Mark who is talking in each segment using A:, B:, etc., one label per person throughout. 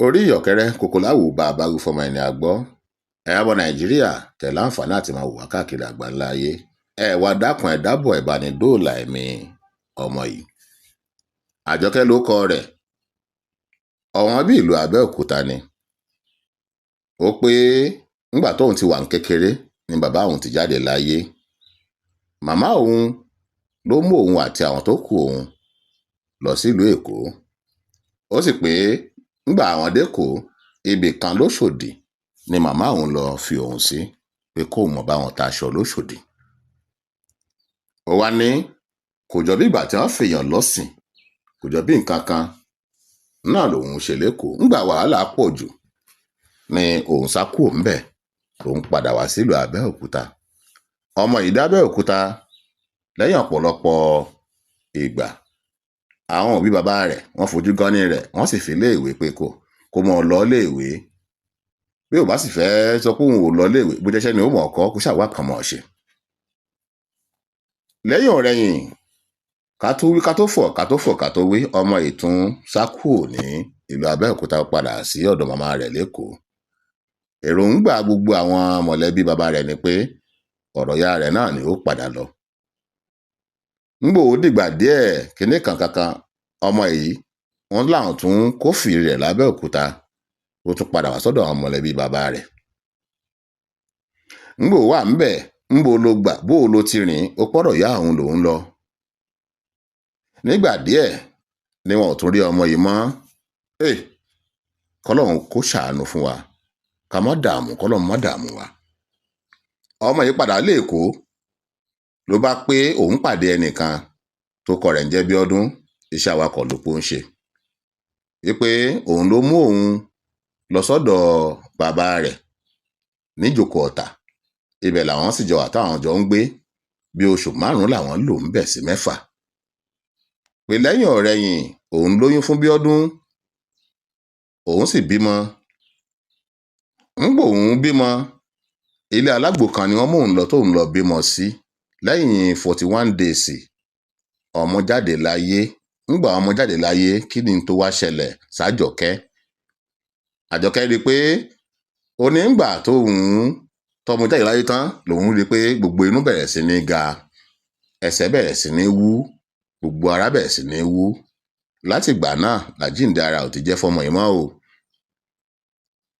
A: Orí ìyọ̀kẹ́rẹ́ kòkó láwù bá a bá wí fọmọ ẹni àgbọ́. Ẹ̀yin ọmọ Nàìjíríà tẹ̀ láǹfààní àti máa wò wá káàkiri àgbáńlá ayé. Ẹ wá dákun, ẹ dábọ̀, ẹ bá ní dóòlà ẹ̀mí ọmọ yìí. Àjọkẹ́ ló kọ rẹ̀. Ọ̀wọ́n bí ìlú Abẹ́òkúta ni. Ó pé ńgbà tóun ti wà ní kékeré ni bàbá òun ti jáde láyé. Màmá òun ló mú òun àti àwọn tó kù òun lọ sílùú Èkó. Ó sì pé ńgbà àwọn dÉkòó, ibì kan lóṣòdì ni màmá òun lọ fi òun sí pé kóun mọ̀ bá wọn taṣọ lóṣòdì. Ó wá ní kò jọ bí ìgbà tí wọ́n fèèyàn lọ́sìn, kò jọ bí nǹkan kan náà lòun ṣe lÉkòó. Ńgbà wàhálà pọ̀ jù ni òun sá kúrò ńbẹ̀, lòun padà wá sílùú Abẹ́òkúta. Ọmọ yìí dÁbẹ́òkúta lẹ́yìn ọ̀pọ̀lọpọ̀ ìgbà. Àwọn òbí bàbá rẹ̀ wọ́n fojú gánní rẹ̀, wọ́n sì fi léèwé pé kó mọ́ ọ lọ léèwé. Bí ò bá sì fẹ́ sọ pé òun ò lọ léèwé, bó jẹ́ṣẹ́ ni ó mọ̀ ọ́ kọ́, kó ṣáà wá kan mọ̀ ọ́ ṣe. Lẹ́yìn ọ̀rẹyìn, ká tó wí ká tó fọ̀, ká tó fọ̀ ká tó wí, ọmọ yìí tún sá kúrò ní ìlú Abẹ́òkúta padà sí ọ̀dọ̀ màmá rẹ̀ lÉkòó. Èròǹgbà gbogbo àwọn mọ̀lẹ́bí bàbá rẹ̀ ni pé ọ̀rọ̀ ìyá rẹ̀ náà ni ó padà lọ. Ńgbò ó dìgbà díẹ̀ kinní kan kankan, ọmọ yìí wọ́n láwọn tún kófìrí rẹ̀ lábẹ́òkúta, ó tún padà wá sọ́dọ̀ àwọn mọ̀lẹ́bí bàbá rẹ̀. Ńgbò wà ńbẹ̀, ńbo lo gbà, bó o lo ti rìn, ó pọ́rọ̀ ìyá òun lòún lọ. Nígbà díẹ̀ ni wọn ò tún rí ọmọ yìí mọ́. Kọ́lọ́hun kó ṣàánú fún wa, ká má dààmú, kọ́lọ́hun má dààmú wa. Ọmọ yìí padà lÉkòó ló bá pé òun pàdé ẹnìkan tó kọ rẹ̀ ń jẹ́ Bíọ́dún, iṣẹ́ awakọ̀ ló pó ń ṣe. Wípé òun ló mú òun lọ sọ́dọ̀ bàbá rẹ̀ níjòkó Ọ̀tà. Ibẹ̀ làwọn sì jọ wà táwọn jọ ń gbé. Bí oṣù 5 làwọn lò ń bẹ̀ sí 6. Pé lẹ́yìn ọ̀rẹyìn òun lóyún fún Bíọ́dún, òun sì bímọ. Ńgbò òun bímọ, ilé alágbo kan ni wọ́n mú òun lọ tóun lọ bímọ sí. Lẹ́yìn 41 days, ọmọ jáde láyé. Ńgbà ọmọ jáde láyé, kí ni tó wá ṣẹlẹ̀ sájọkẹ́? Àjọkẹ́ rí i pé ó ní ńgbà tóun tọmọ jáde láyé tán lòun rí i pé gbogbo inú bẹ̀rẹ̀ sí ní ga, ẹsẹ̀ bẹ̀rẹ̀ sí ní wú, gbogbo ara bẹ̀rẹ̀ sí ní wú. Látìgbà náà làjíǹde ara ò ti jẹ́ fọmọ yìí mọ́ o.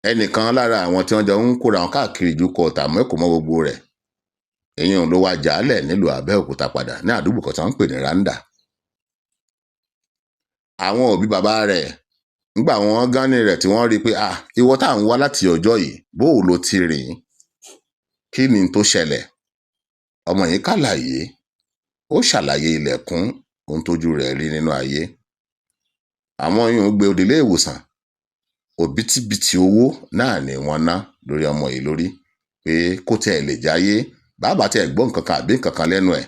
A: Ẹnìkan lára àwọn tí wọ́n jọ ń kóra wọn káàkiri ìjókòó Ọ̀tà mọ́ Èkó mọ́ gbogbo rẹ̀, èyí ló wá jálẹ̀ nílùú Abẹ́òkúta padà ní àdúgbò kan tí wọ́n ń pè ní Randa. Àwọn òbí bàbá rẹ̀ ńgbà wọn gánní rẹ̀ tí wọ́n rí i pé ìwọ tá à ń wá láti ọjọ́ yìí, bó o lo ti rìn, kí ni tó ṣẹlẹ̀? Ọmọ yìí kàlàyé, ó ṣàlàyé ilẹ̀kùn ohun tójú rẹ̀ rí nínú ayé. Àwọn yìí ń gbé òde ilé ìwòsàn, òbítíbitì owó náà ni wọ́n ná lórí ọmọ yìí lórí pé kó tiẹ̀ lè jáyé, bàbá tiẹ̀ gbọ́ nǹkan kan àbí nǹkan kan lẹ́nu ẹ̀,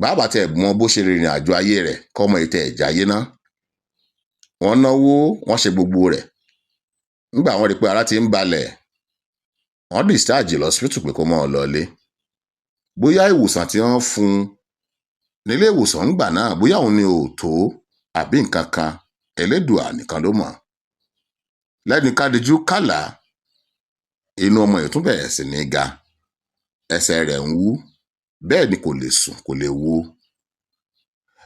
A: bàbá tiẹ̀ mọ bó ṣe rìnrìn àjò ayé rẹ̀ kọ́mọ yìí tiẹ̀ jáyé ná. Wọ́n náwó, wọ́n ṣe gbogbo rẹ̀. Ńgbà wọ́n rí pé ara ti ń balẹ̀, wọ́n discharge lọ hospital pé kó máa lọ ilé. Bóyá ìwòsàn tí wọ́n fún un nílé ìwòsàn ńgbà náà, bóyá òun ni ò tó àbí nǹkan kan, Elédùà nìkan ló mọ̀. Lẹ́ni kádìjú kàlà, inú ọmọ yìí tún bẹ̀rẹ̀ sí ní ga, ẹsẹ̀ rẹ̀ ń wú, bẹ́ẹ̀ ni kò lè sùn, kò lè wo.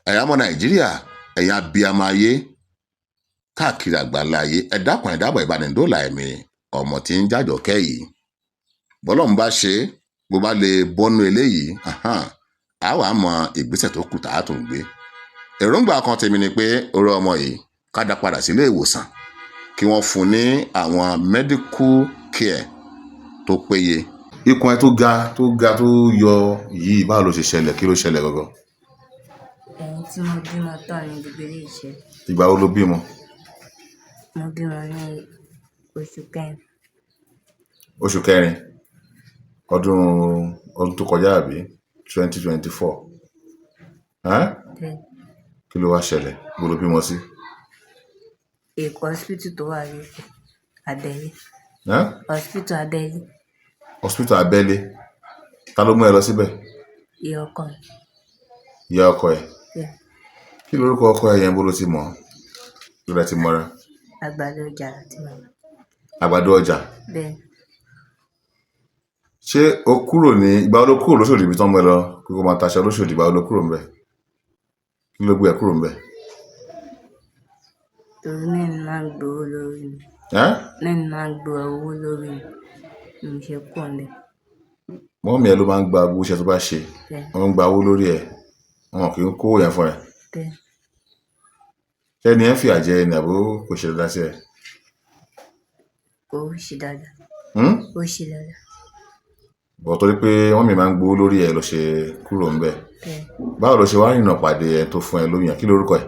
A: Ẹ̀yin ọmọ Nàìjíríà, ẹ̀yin abiyamọ ayé káàkiri àgbáńlá ayé, ẹ dákun, ẹ dábọ̀, ẹ bá ní dóòlà ẹ̀mí ọmọ tí ń jàjọkẹ́ yìí. Bọ́lọ́run bá ṣe, bó bá lè bọ́nú eléyìí, á wàá mọ ìgbésẹ̀ tó kù tá a tún gbé. Èròǹgbà kan tèmi ni pé orí ọmọ yìí ká dá padà sílé ìwòsàn kí wọ́n fún un ní àwọn medical care tó péye. Ikùn ẹ tó ga tó ga tó yọ yìí, báwo ló ṣe ṣẹlẹ̀? Kí ló ṣẹlẹ̀ gangan?
B: Ẹ̀yìn tí mo bímọ tán ni gbogbo eléyìí ṣẹlẹ̀.
A: Ìgbà wo lo bímọ?
B: Mo bímọ ní oṣù kẹrin.
A: Oṣù kẹrin ọdún tó kọjá àbí 2024?
B: Bẹ́ẹ̀.
A: Kí ló wá ṣẹlẹ̀? Bó lo bímọ sí?
B: Èkó, hospital tó wà lÉkòó, Abẹ́lé. Hospital Abẹ́lé.
A: Hospital Abẹ́lé. Ta ló mú ẹ lọ síbẹ̀?
B: Ìyá ọkọ mi.
A: Ìyá ọkọ ẹ?
B: Bẹ́ẹ̀.
A: Kí lorúkọ ọkọ ẹ yẹn, bó ló ti mọ̀? Ló dẹ̀ ti mọ́ra?
B: Àgbàdo ọjà láti máa.
A: Àgbàdo ọjà.
B: Bẹ́ẹ̀.
A: Ṣé o kúrò ní ìgbà wo lo kúrò lóṣòdì ibi tán mú ẹ lọ pé kó máa taṣọ lóṣòdì? Ìgbà wo lo kúrò ńbẹ̀? Kí ló gbé ẹ kúrò ńbẹ̀?
B: Torí mẹ́rin máa ń gbowó lórí mi.
A: Ẹ́
B: Mẹ́rin máa ń gba owó lórí mi. Ni mo ṣe kúrò ńbẹ̀.
A: Mọ́mì ẹ ló máa ń gba gbogbo iṣẹ́ tó bá ṣe.
B: Bẹ́ẹ̀.
A: Wọ́n ń gba owó lórí ẹ. Wọn kì í kówó yẹn fún ẹ.
B: Bẹ́ẹ̀.
A: Ṣé ẹni ẹ ń fìyà jẹ ẹ ni àbí kò ṣe dáadáa sí ẹ?
B: Kò ṣe dáadáa.
A: Hmm?
B: Ó ṣe dáadáa.
A: Bọ̀ torí pé mọ́mì máa ń gbowó lórí ẹ ló ṣe kúrò ńbẹ̀.
B: Bẹ́ẹ̀.
A: Báwo lo ṣe wá rìnnà pàdé ẹ tó fún ẹ lóyún yẹn? Kí lorúkọ ẹ?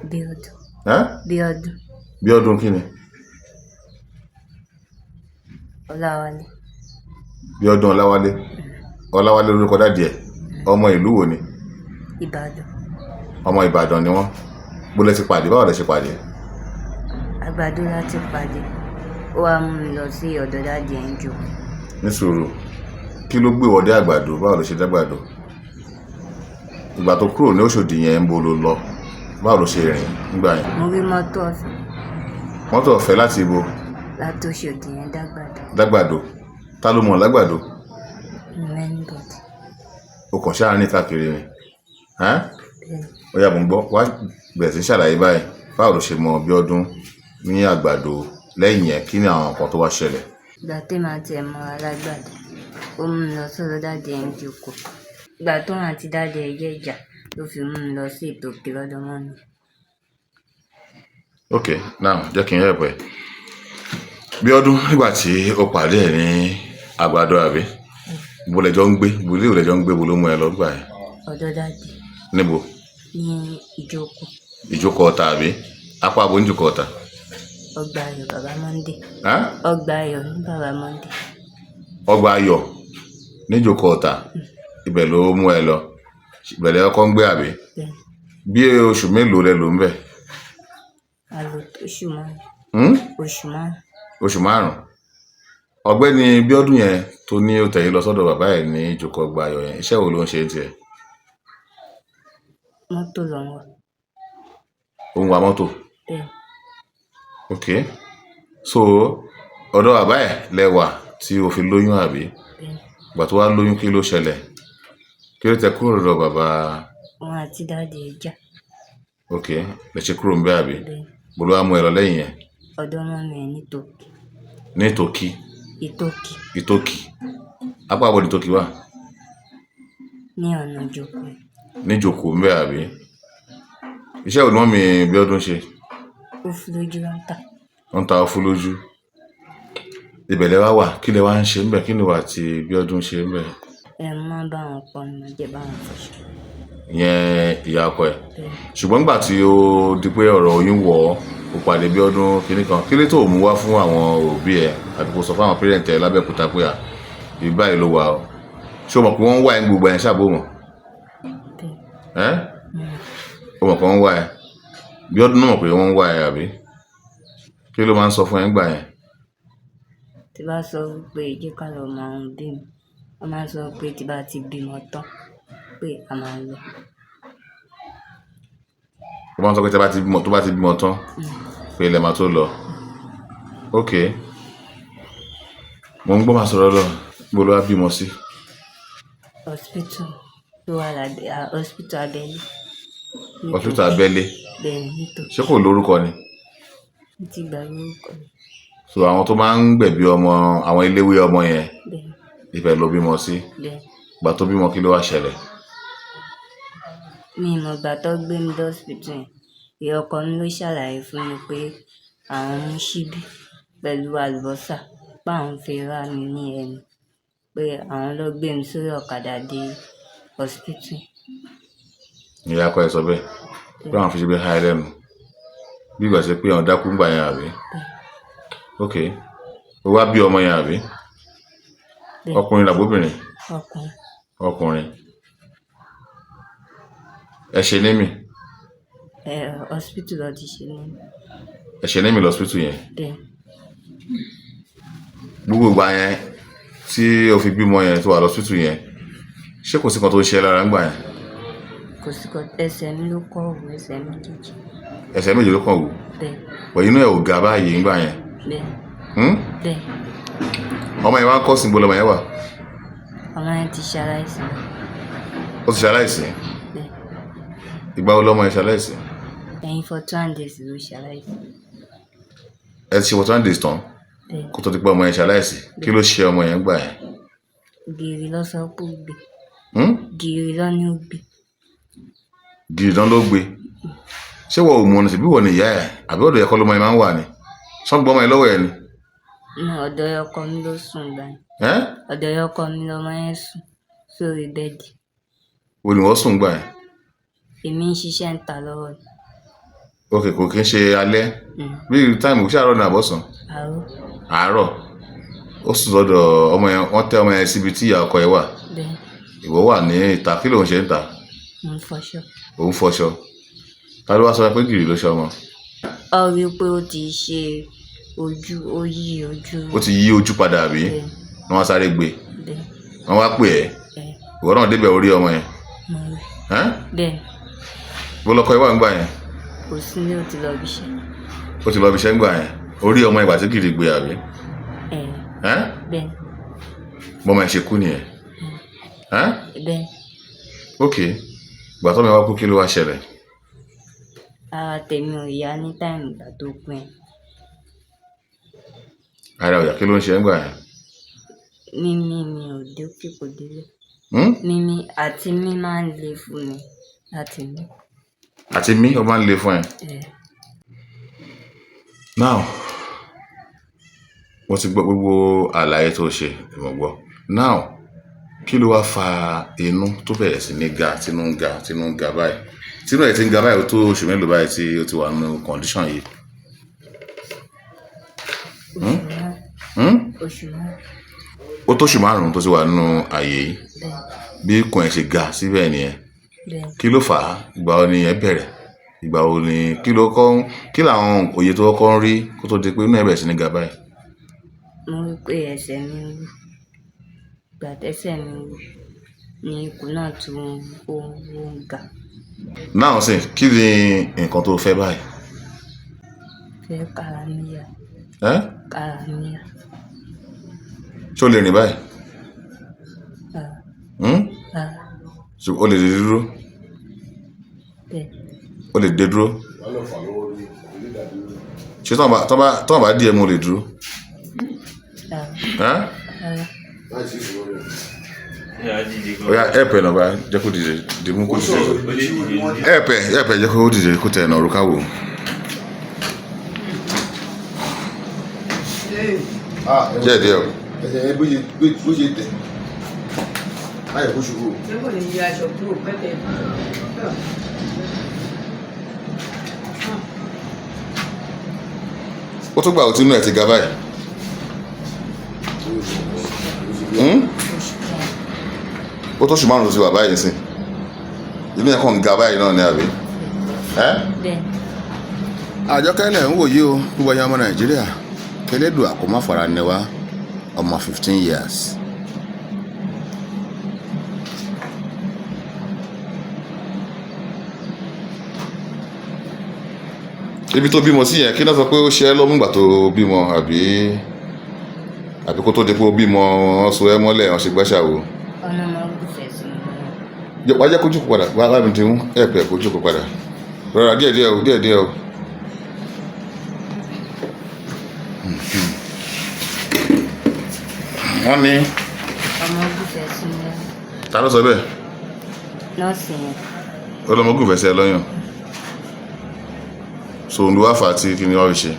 B: Bíọ́dún.
A: Ẹ́
B: Bíọ́dún.
A: Bíọ́dún kí ni?
B: Ọláwálé.
A: Bíọ́dún Ọláwálé. Ọláwálé lórúkọ daddy ẹ̀. Ọmọ ìlú wo ni?
B: Ìbàdàn.
A: Ọmọ Ìbàdàn ni wọ́n. Bó lẹ ti pàdé? Báwo lẹ ṣe pàdé?
B: Àgbàdo láti pàdé. Ó wá mú mi lọ sí ọ̀dọ̀ daddy ẹ̀ ń jókòó.
A: Ní sùúrù. Kí ló gbé wọ dé àgbàdo? Báwo lo ṣe dé àgbàdo? Ìgbà tó kúrò ní Òṣòdì yẹn ń bo lo lọ? Báwo lo ṣe rìn nígbà yẹn?
B: Mo rí mọ́tò ọ̀fẹ́.
A: Mọ́tò ọ̀fẹ́ láti ibo?
B: Láti Òṣòdì yẹn dàgbàdo.
A: Dágbàdo. Ta ló mọ̀ lágbàdo?
B: Anybody.
A: O kàn ṣáà rìn káàkiri ni. Ẹ́
B: Bẹ́ẹ̀.
A: Ó yá, mo ń gbọ́. Wá bẹ̀rẹ̀ sí ṣàlàyé báyìí. Báwo lo ṣe mọ Bíọ́dún ní àgbàdo? Lẹ́yìn yẹn, kí ni àwọn nǹkan tó wá ṣẹlẹ̀?
B: Ìgbà tèmi àti ẹ̀ mọ́ra lágbàdo, ó mú mi lọ sọ́dọ̀ daddy ẹ̀ ń jókòó. Ìgbà tóun àti daddy ẹ̀ jẹ́ ìjà ló fi mú mi lọ sí ìtòkè lọ́dọ̀ mummy.
A: Ok, now jẹ́ kí n help ẹ. Bíọ́dún, nígbà tí o pàdé ẹ̀ ní àgbàdo àbí? Ibo lẹ jọ ń gbé? Ibo ilé wo lẹ jọ ń gbé? Ibo ló mú ẹ lọ gbà yẹn?
B: Ọ̀dọ̀ daddy.
A: Níbo?
B: Ní ìjókòó.
A: Ìjókòó Ọ̀tà àbí? Apá abo ní Ìjókòó Ọ̀tà?
B: Ọgbà Ayọ̀ Bàbá Monday.
A: Ẹ́
B: Ọgbà Ayọ̀ ní Bàbá Monday.
A: Ọgbà Ayọ̀ ní Ìjókòó Ọ̀tà. Ibẹ̀ ló mú ẹ lọ. Ibẹ̀ lẹ kọ́kọ́ ń gbé àbí?
B: Bẹ́ẹ̀.
A: Bí oṣù mélòó lẹ lò ń bẹ̀?
B: A lò tó oṣù márùn-ún.
A: Hmm?
B: Oṣù márùn-ún.
A: Oṣù márùn-ún. Ọ̀gbẹ́ni Bíọ́dún yẹn tó ní ó tẹ̀lé lọ sọ́dọ̀ bàbá ẹ̀ ní Ìjókòó Ọgbà Ayọ̀ yẹn, iṣẹ́ wo ló ń ṣe ní tiẹ̀?
B: Mọ́tò ló ń wà.
A: Ó ń wa mọ́tò.
B: Bẹ́ẹ̀.
A: Ok. So ọ̀dọ̀ bàbá ẹ̀ lẹ wà tí o fi lóyún àbí?
B: Bẹ́ẹ̀.
A: Ìgbà tó wá lóyún, kí ló ṣẹlẹ̀? Kí ló tẹ kúrò lọ́dọ̀ bàbá?
B: Òun àti daddy ẹ̀ jà.
A: Ok, lẹ ṣe kúrò ńbẹ̀ àbí?
B: Bẹ́ẹ̀.
A: Bó ló wá mú ẹ lọ lẹ́yìn yẹn?
B: Ọ̀dọ̀ mummy ẹ̀ ní Ìtòkè.
A: Ní Ìtòkí.
B: Ìtòkè.
A: Ìtòkì. Apá abo ní Ìtòkì wà?
B: Ní ọ̀nà Ìjókòó.
A: Ní Ìjókòó ńbẹ̀ àbí? Iṣẹ́ wo ni mummy Bíọ́dún ṣe?
B: Ó fi lójú ló ń tà.
A: Wọ́n ń ta ọfú lójú. Ibẹ̀ lẹ wá wà. Kí lẹ wá ń ṣe ńbẹ̀? Kí ni ìwọ àti Bíọ́dún ṣe ńbẹ̀?
B: Ẹ máa bá wọn pọnmi, máa jẹ́ bá wọn fọṣọ.
A: Ìyẹn ìyá ọkọ ẹ̀.
B: Bẹ́ẹ̀.
A: Ṣùgbọ́n nígbà tí ó di pé ọ̀rọ̀ oyún wọ̀ ọ́, ó pàdé Bíọ́dún kinní kan. Kí ló tó mú wá fún àwọn òbí ẹ àbí kó sọ fún àwọn parent ẹ lábẹ́òkúta pé à ibi báyìí ló wà o? Ṣé o mọ̀ pé wọ́n ń wá ẹ ní gbogbo ẹ̀ ṣáà bó mọ̀?
B: Bẹ́ẹ̀.
A: Ẹ́ O mọ̀ pé wọ́n ń wá ẹ. Bíọ́dún náà mọ̀ pé wọ́n ń wá ẹ àbí? Kí ló máa ń sọ fún ẹ nígbà yẹn?
B: Tí bá sọ wípé jẹ́ ká lọ mọ àwọn òbí mi, wọ́n máa ń sọ pé tí bá ti bímọ tán pé a máa lọ.
A: Ó máa ń sọ pé tí a bá ti bímọ, tó bá ti bímọ tán pé ilẹ̀ máa tó lọ. Ok. Mo ń gbọ́, máa sọ̀rọ̀ lọ. Níbo ló wá bímọ sí?
B: Hospital tó wà lábẹ́, hospital abẹ́lé.
A: Hospital abẹ́lé.
B: Bẹ́ẹ̀ ni, nítòsí.
A: Ṣé kò lórúkọ ni?
B: Mo ti gbàgbé orúkọ rẹ̀.
A: So àwọn tó máa ń gbẹ̀bí ọmọ, àwọn eléwé ọmọ yẹn,
B: Bẹ́ẹ̀.
A: ibẹ̀ ló bímọ sí.
B: Bẹ́ẹ̀.
A: Ìgbà tó bímọ, kí ló wá ṣẹlẹ̀?
B: Mi ò mọ̀ ìgbà tó gbé mi dé hospital yẹn. Ìyá ọkọ mi ló ṣàlàyé fún mi pé àwọn mú ṣíbí pẹ̀lú àlùbọ́sà pé àwọn fi rá mi ní ẹnu, pé àwọn ló gbé mi sórí ọ̀kadà dé hospital.
A: Ìyá ọkọ ẹ sọ bẹ́ẹ̀ pé àwọn fi ṣíbí há ẹ lẹ́nu. Bí ìgbà ṣe pé àwọn dákú ńgbà yẹn àbí?
B: Bẹ́ẹ̀.
A: Ok. Ó wá bí ọmọ yẹn àbí?
B: Bẹ́ẹ̀.
A: Ọkùnrin làbóbìnrin?
B: Ọkùnrin.
A: Ọkùnrin. Ẹ ṣe naming.
B: Ẹ hospital ló ti ṣe ní.
A: Ẹ ṣe naming lọ́sípítù yẹn.
B: Bẹ́ẹ̀.
A: Gbogbo ìgbà yẹn tí o fi bímọ yẹn tó wà lọ́sípítù yẹn, ṣé kò sí kan tó ń ṣe ẹ́ lára ńgbà yẹn?
B: Kò Kò sí kọ ẹsẹ̀ mi ló kọ́ wù, ẹsẹ̀ méjèèjì.
A: Ẹsẹ̀ méjì ló kàn wù?
B: Bẹ́ẹ̀.
A: Pọ̀ inú ẹ̀ ò ga báyìí ńgbà yẹn?
B: Bẹ́ẹ̀.
A: Hmm?
B: Bẹ́ẹ̀.
A: Ọmọ yẹn wá ń kọ́ sí gbọ́dọ̀, ọmọ yẹn wà?
B: Ọmọ yẹn ti ṣaláìsí.
A: Ó ti ṣaláìsí?
B: Bẹ́ẹ̀.
A: Ìgbà wo lọmọ yẹn ṣaláìsí?
B: Ẹ̀yìn 41 days ló ṣaláìsí.
A: Ẹ ti ṣe 41 days tán?
B: Bẹ́ẹ̀.
A: Kó tó di pé ọmọ yẹn ṣaláìsí, kí ló ṣe ọmọ yẹn gbà yẹn?
B: Gìrì ló sọ pé ó gbé.
A: Hmm?
B: Gìrì ló ní ó gbé.
A: Gìrì dán ló gbé? Ṣé wọ́n ò mọ̀ ní síbí wọ́n ní ìyá ẹ̀ àbí ọ̀dọ̀ ẹ̀kọ́ lọmọ yẹn máa ń wà ní sọ́ngbọ́n ọmọ yẹn lọ́wọ́ ẹ̀ ni?
B: Ní ọ̀dọ̀ ọkọ mi ló sùn gbà yẹn.
A: Ẹ́?
B: Ọ̀dọ̀ ọkọ mi lọmọ yẹn sùn sórí bẹ́ẹ̀dì.
A: Wo ni wọ́n sùn gbà yẹn?
B: Èmi ń ṣiṣẹ́ ń ta lọ́wọ́ ni.
A: Ok, kò kí ń ṣe alẹ́?
B: Mm.
A: Bí táìmù ṣé àárọ̀ ní àbọ̀sán?
B: Àárọ̀.
A: Àárọ̀ ó sùn lọ́dọ̀ ọmọ yẹn, wọ́n tẹ́ ọmọ yẹn síbi tí ìyá ọkọ yẹn wà?
B: Bẹ́ẹ̀.
A: Ìwọ wà ní ìta, kí ló ń ṣe ń ta?
B: Mo ń fọṣọ.
A: Òun fọṣọ. Ta ló wá sọ pé gìrì ló ṣe ọmọ?
B: Ó rí i pé ó ti ṣe ojú, ó yí ojú.
A: Ó ti yí ojú padà àbí?
B: Bẹ́ẹ̀.
A: Wọ́n wá sáré gbé?
B: Bẹ́ẹ̀.
A: Wọ́n wá pè ẹ́?
B: Bẹ́ẹ̀.
A: Ìwọ náà débẹ̀, orí ọmọ yẹn?
B: Mo rí.
A: Ẹ́?
B: Bẹ́ẹ̀.
A: Bó lọkọ ẹ wà ń gbà yẹn?
B: Kò sí ní, ó ti lọ ibi iṣẹ́.
A: Ó ti lọ ibi iṣẹ́ ń gbà yẹn, orí ọmọ ìgbà tí gìrì gbé àbí?
B: Ẹ̀.
A: Ẹ́?
B: Bẹ́ẹ̀.
A: Bọ́mọ ẹ̀ ṣe kú nìyẹn? Ẹ́?
B: Bẹ́ẹ̀.
A: Ok, ìgbà tọ́mọ ẹ wá kú, kí ló wá ṣẹlẹ̀?
B: Ara tèmi ò yá ní táìmù ìgbà tó kú yẹn.
A: Ara ọ̀yà, kí ló ń ṣe ẹ́ ń gbà yẹn?
B: Mímí mi ò dókè, kò délé.
A: Hmm?
B: Mímí àti mí máa ń le fún mi láti mí.
A: Àti mí ó máa ń le fún ẹ?
B: Ẹ̀.
A: Now, mo ti gbọ́ gbogbo àlàyé tó ṣe, mo gbọ́. Now, kí ló wá fa inú tó bẹ̀rẹ̀ sí ní ga, tínú ń ga, tínú ń ga báyìí, tínú ẹ̀ ti ń ga báyìí? Ó tó oṣù mélòó báyìí tí ó ti wà nínú condition yìí?
B: Oṣù 5.
A: Hmm?
B: Oṣù 5.
A: Ó tó oṣù 5 tó ti wà nínú àyè yìí?
B: Bẹ́ẹ̀.
A: Bí ikùn ẹ̀ ṣe ga síbẹ̀ nìyẹn?
B: Bẹ́ẹ̀.
A: Kí ló fà á? Ìgbà wo ni ẹ bẹ̀rẹ̀? Ìgbà wo ni, kí ló kọ́, kí làwọn òye tó kọ́kọ́ ń rí kó tó di pé inú ẹ̀ bẹ̀rẹ̀ sí ní ga báyìí?
B: Mo rí pé ẹsẹ̀ mi ń wú. Ìgbà tẹ́sẹ̀ mi ń wú ni ikùn náà tún ń wú, ó ń wú, ó ń ga.
A: Náà sì, kí ni nǹkan tó fẹ́ báyìí?
B: Fẹ́ kára mi yá.
A: Ẹ́?
B: Kára mi yá.
A: Ṣé o lè rìn báyìí?
B: Rárá.
A: Hmm?
B: Rárá.
A: Ṣé o lè dé dúró?
B: Bẹ́ẹ̀.
A: O lè dé dúró? Ṣé tọ́ bá díẹ̀ mo lè dúró?
B: Rárá.
A: Ẹ́?
B: Rárá.
A: Ó yá, ẹ̀pẹ̀ náà bá jẹ́ kó dìde, dìmú kó dìde. Ẹ̀pẹ̀ jẹ́ kó dìde, kó tẹ̀ ẹ̀nà òrùka wò. Díẹ̀ díẹ̀ o.
C: Ẹsẹ̀ yẹn bó ṣe tẹ̀ láyẹ̀ kó ṣubú o.
D: Ṣé kò ní yí aṣọ kúrò pẹ́tẹ́?
A: Ó tó gbà ó tí inú ẹ̀ ti ga báyìí? Hmm?
B: Oṣù 5.
A: Ó tó oṣù 5 tó ti wà báyìí sí, inú ẹ̀ kàn ń ga báyìí náà ni àbí? Ẹ́?
B: Bẹ́ẹ̀.
A: Àjọkẹ́lẹ̀ ń wòye o, gbogbo ẹ̀yin ọmọ Nàìjíríà, kẹlẹ́dùà kó má fara ní wa, ọmọ 15 years. Ibi tó bímọ sí yẹn, kí ló sọ pé ó ṣe é lọ́mú ìgbà tó bímọ, àbí kó tó di pé ó bímọ, wọ́n so ẹ́ mọ́lẹ̀, wọ́n ṣe gbẹ́sà wo?
B: Ọ̀nà máa ń gùnfẹ̀ sí mi lọ́wọ́.
A: Wá jẹ́ kó jókòó padà, wá bá mi ti mú ẹ̀pẹ̀, kó jókòó padà. Rọra, díẹ̀ díẹ̀ o, díẹ̀ díẹ̀ o. Wọ́n ní
B: Ọmọ gùnfẹ̀ sí mi lọ́wọ́.
A: Ta ló sọ bẹ́ẹ̀?
B: Nọ́ọ̀sì yẹn.
A: Ó lọ́mọ gùn fẹsẹ̀ lọ́yàn, so òun ló wá fà á tí kí ni wọ́n fi ṣe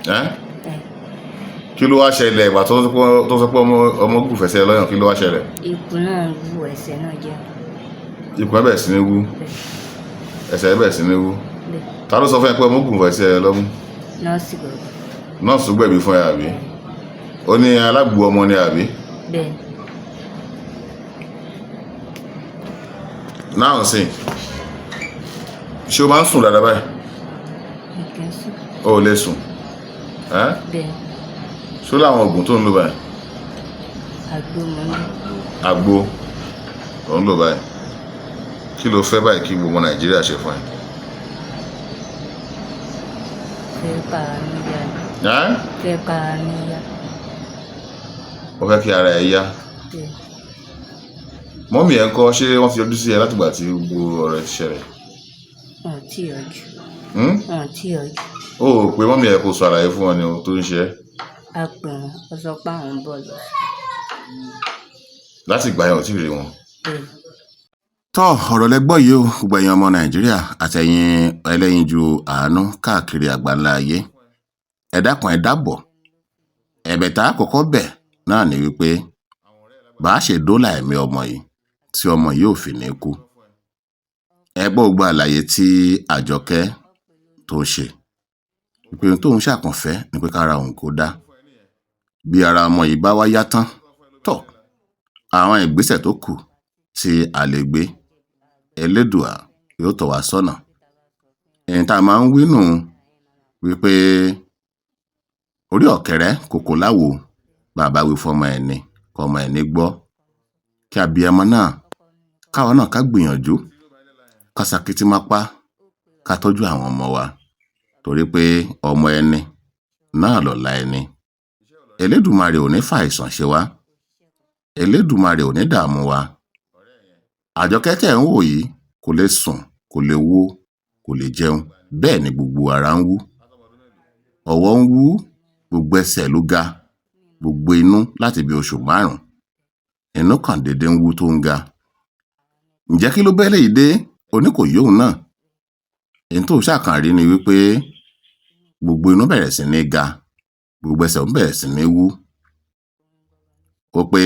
A: ẹ́?
B: Ẹ̀.
A: Kí ló wá ṣẹlẹ̀ ìgbà tó sọ pé ọmọ gùn fẹsẹ̀ lọ́yàn? Kí ló wá ṣẹlẹ̀?
B: Ikùn náà ń wú, ẹsẹ̀ náà jẹ́.
A: Ikùn ẹ̀ bẹ̀rẹ̀ sí ní wú?
B: Bẹ́ẹ̀.
A: Ẹsẹ̀ ẹ̀ bẹ̀rẹ̀ sí ní wú?
B: Bẹ́ẹ̀.
A: Ta ló sọ fún ẹ pé ọmọ gùn fẹsẹ̀ lọ́mú?
B: Nọ́ọ̀sì gbọ̀ngàn.
A: Nọ́ọ̀sì gbẹ̀bí fún ẹ àbí? Ó ní alágbo ọmọ ni àbí?
B: Bẹ́ẹ̀.
A: Náà sì, ṣé o máa ń sùn dáadáa báyìí?
B: Mi kì í sùn.
A: O ò lè sùn ẹ́?
B: Bẹ́ẹ̀.
A: Ṣó láwọn oògùn tó ń lò báyìí?
B: Àgbo mo ń lò.
A: Àgbo. Ò ń lò báyìí. Kí ló fẹ́ báyìí kí gbogbo Nàìjíríà ṣe fún ẹ?
B: Fẹ́ kára mi yá ni.
A: Ẹ́?
B: Fẹ́ kára mi yá.
A: Ó fẹ́ kí ara ẹ yá.
B: Bẹ́ẹ̀.
A: Mọ́mì ẹ̀ ń kọ́, ṣé wọ́n ti yọjú sí ẹ látìgbà tí gbogbo ọ̀rọ̀ ẹ ti ṣẹlẹ̀?
B: Wọn ò tíì yọjú.
A: Hmm?
B: Wọn ò tíì yọjú.
A: Ó rò pé mọ́mì ẹ kò sọ àlàyé fún wọn ni ohun tó ń ṣe ẹ́.
B: A pè wọ́n, wọ́n sọ pé àwọn ń bọ̀ lọ.
A: Láti ìgbà yẹn ò tí ì rí wọn.
B: Bẹ́ẹ̀.
A: Tọ́ ọ̀rọ̀ lẹ gbọ́ yìí o, gbogbo ẹ̀yin ọmọ Nàìjíríà àtẹ̀yin ẹlẹ́yinjú àánú káàkiri àgbáńlá ayé. Ẹ dákun, ẹ dábọ̀. Ẹ̀bẹ̀ tá a kọ́kọ́ bẹ̀ náà ni wípé bá a ṣe dóòlà ẹ̀mí ọmọ yìí tí ọmọ yìí ò fi ní kú. Ẹ gbọ́ gbogbo àlàyé tí Àjọkẹ́ tó ṣe. Wípé ohun tóun ṣàkànfẹ́ ni pé kára òun kó dá. Bí ara ọmọ yìí bá wá yá tán, tọ́ àwọn ìgbésẹ̀ tó kù tí a lè gbé, Elédùà yóò tọ́ wa sọ́nà. Ẹni tá a máa ń wí nù wípé orí ọ̀kẹ́rẹ́ kòkó láwo, bàbá wí fọmọ ẹni kọmọ ẹni gbọ́. Kí abiyamọ náà káwa náà ká gbìyànjú ká sakitímápá ká tọ́jú àwọn ọmọ wa torí pé ọmọ ẹni náà lọ̀la ẹni. Elédùmarè ò ní fàìsàn ṣe wá. Elédùmarè ò ní dààmú wa. Àjọkẹ́ tẹ̀ ń wò yìí kò lè sùn, kò lè wo, kò lè jẹun, bẹ́ẹ̀ ni gbogbo ara ń wú. Ọwọ́ ń wú, gbogbo ẹsẹ̀ ló ga, gbogbo inú láti bí oṣù 5. Inú kan dédé ń wú tó ń ga. Ǹjẹ́ kí ló bẹ́ẹ̀ léyìí dé? Oní kò yóhùn náà. Èyí tó ṣàkànrí ni wípé gbogbo inú bẹ̀rẹ̀ sí ní ga, gbogbo ẹsẹ̀ ń bẹ̀rẹ̀ sí ní wú. Ó pé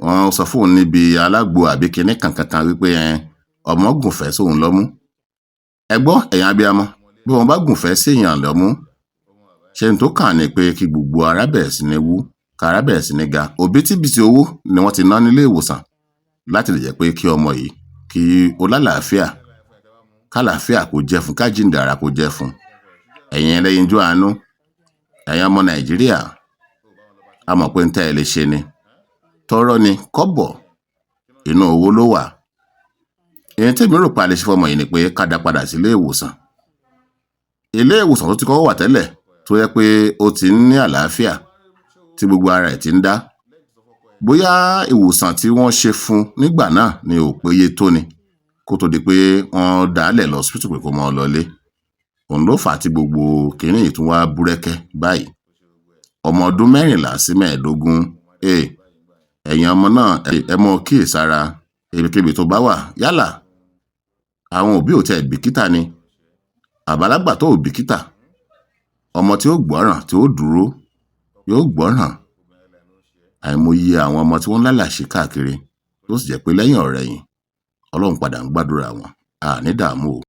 A: wọ́n sọ fóun níbi alágbo àbí kinní kankankan wípé ẹ ọmọ gùnfẹ́ sóun lọ́mú. Ẹ gbọ́, ẹ̀yin abiyamọ, bí wọ́n bá gùnfẹ́ séèyàn lọ́mú, ṣe n tó kàn ní pé kí gbogbo ara bẹ̀rẹ̀ sí ní wú, kára bẹ̀rẹ̀ sí ní ga. Òbítíbitì owó ni wọ́n ti ná nílé ìwòsàn láti lè jẹ́ pé kí ọmọ yìí kí ó lálàáfíà, kálàáfíà kó jẹ́ fún, kájíǹde ara kó jẹ́ fún. Ẹ̀yin ẹlẹ́yinjú àánú, ẹ̀yin ọmọ Nàìjíríà, a mọ̀ pé ń tẹ́ ẹ lè ṣe ni. Tọ́rọ́ ni kọ́bọ̀, inú owó ló wà. Èyí tèmi rò pé a lè ṣe fọmọ yìí ni pé ká dá padà sí ilé ìwòsàn. Ilé ìwòsàn tó ti kọ́kọ́ wà tẹ́lẹ̀ tó yẹ pé ó ti ń ní àlàáfíà tí gbogbo ara ẹ̀ ti ń dá. Bóyá ìwòsàn tí wọ́n ṣe fún nígbà náà ni ò péye tó ni kó tó di pé wọ́n dá a lẹ̀ lọ hospital pé kó máa lọlé. Òun ló fà á tí gbogbo kìnní yìí tún wá búrẹ́kẹ́ báyìí. Ọmọ ọdún 14 sí 15, ẹ̀yin ọmọ náà ẹ mọ kíyèsára ibikíbi tó bá wà. Yálà àwọn òbí ò tẹ bìkítà ni, àbálágbà tó ò bìkítà, ọmọ tí ó gbọ́ràn tí ó dúró yóò gbọ́ràn. Àìmọye àwọn ọmọ tí wọ́n lálàṣe káàkiri tó sì jẹ́ pé lẹ́yìn ọ̀rẹ̀yìn Ọlọ́run padà ń gbàdúrà wọn. A ní dààmú o.